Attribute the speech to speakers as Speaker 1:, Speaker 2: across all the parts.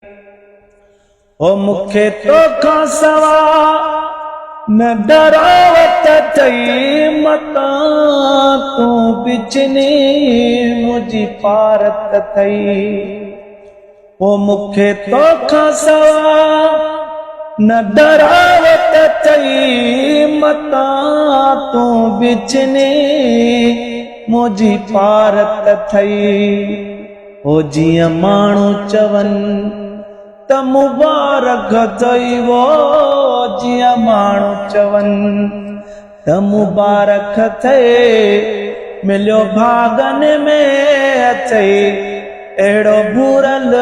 Speaker 1: او مون کي توکان سوا نه ڊراوت اٿئي متان تون به ڇني منهنجي پارت اٿئي او مون کي توکان سوا نه ڊراوت اٿئي متان تون به ڇني منهنجي پارت اٿئي. او جيئن ماڻهو چون ته مبارڪ اٿئي وو جيئن ماڻهو چون ته مبارڪ اٿئي مليو ڀاڳن ۾ اٿئي اهڙو ڀورل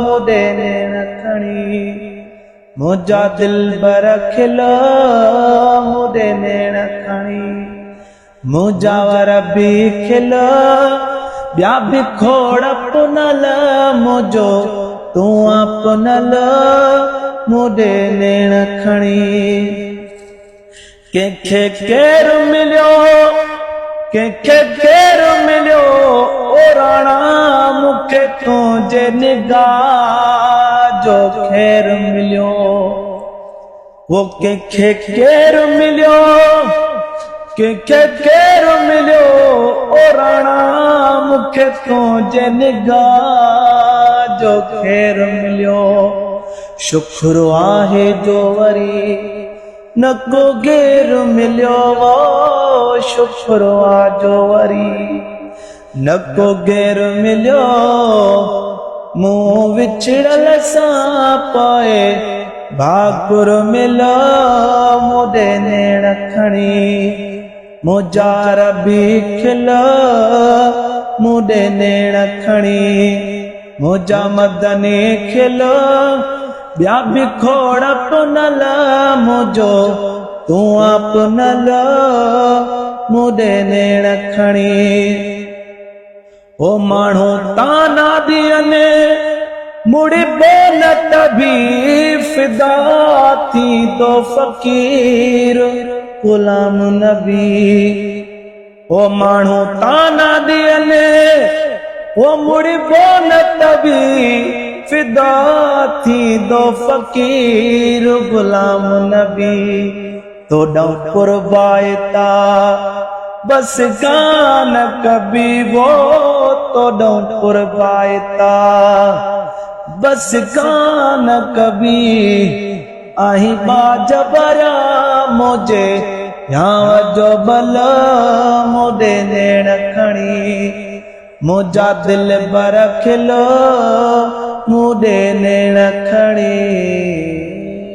Speaker 1: مون ڏي نيڻ کڻي منهنجا دلبر کل مون ڏي نيڻ کڻي منهنجا ور به کل، ٻيا به کوڙ پنل، منهنجو تون آن پنل، مون ڏي نيڻ کڻي. ڪنهن کي ڪير مليو، ڪنهن کي ڪير مليو، او راڻا مون کي تنهنجي نگاهه جو خير مليو. او ڪنهن کي ڪير مليو، ڪنهن کي ڪير مليو، او راڻا مون کي تنهنجي نگاهه جو خير مليو. شڪر آهي جو وري نه ڪو غير مليو، شڪر آ جو وري نه ڪو غير مليو، مون وڇڙيل سان پوء ڀاڪر مليو، مون ڏي نيڻ کڻي منهنجا ربي کل، مون ڏي نيڻ کڻي منهنجا مدني کل، ٻيا به کوڙ پنل منهنجو تون آ پنل، مون ڏي نيڻ کڻي. او ماڻهو طعنا ڏين مڙبو نه ته به فدا ٿيندو فقير غلام نبي. او ماڻهو طعنا ڏين، او مڙبو نه ته به فدا ٿيندو فقير غلام نبي. توڏانهن قربائتا بس ڪانه ڪبي وو توڏانهن قربائتا بس ڪانه ڪبي. آهين ٻاجهه ڀريا منهنجي هيانء جو ٻل، مون ڏي نيڻ کڻي منهنجا دلبر کل، مون ڏي نيڻ کڻي.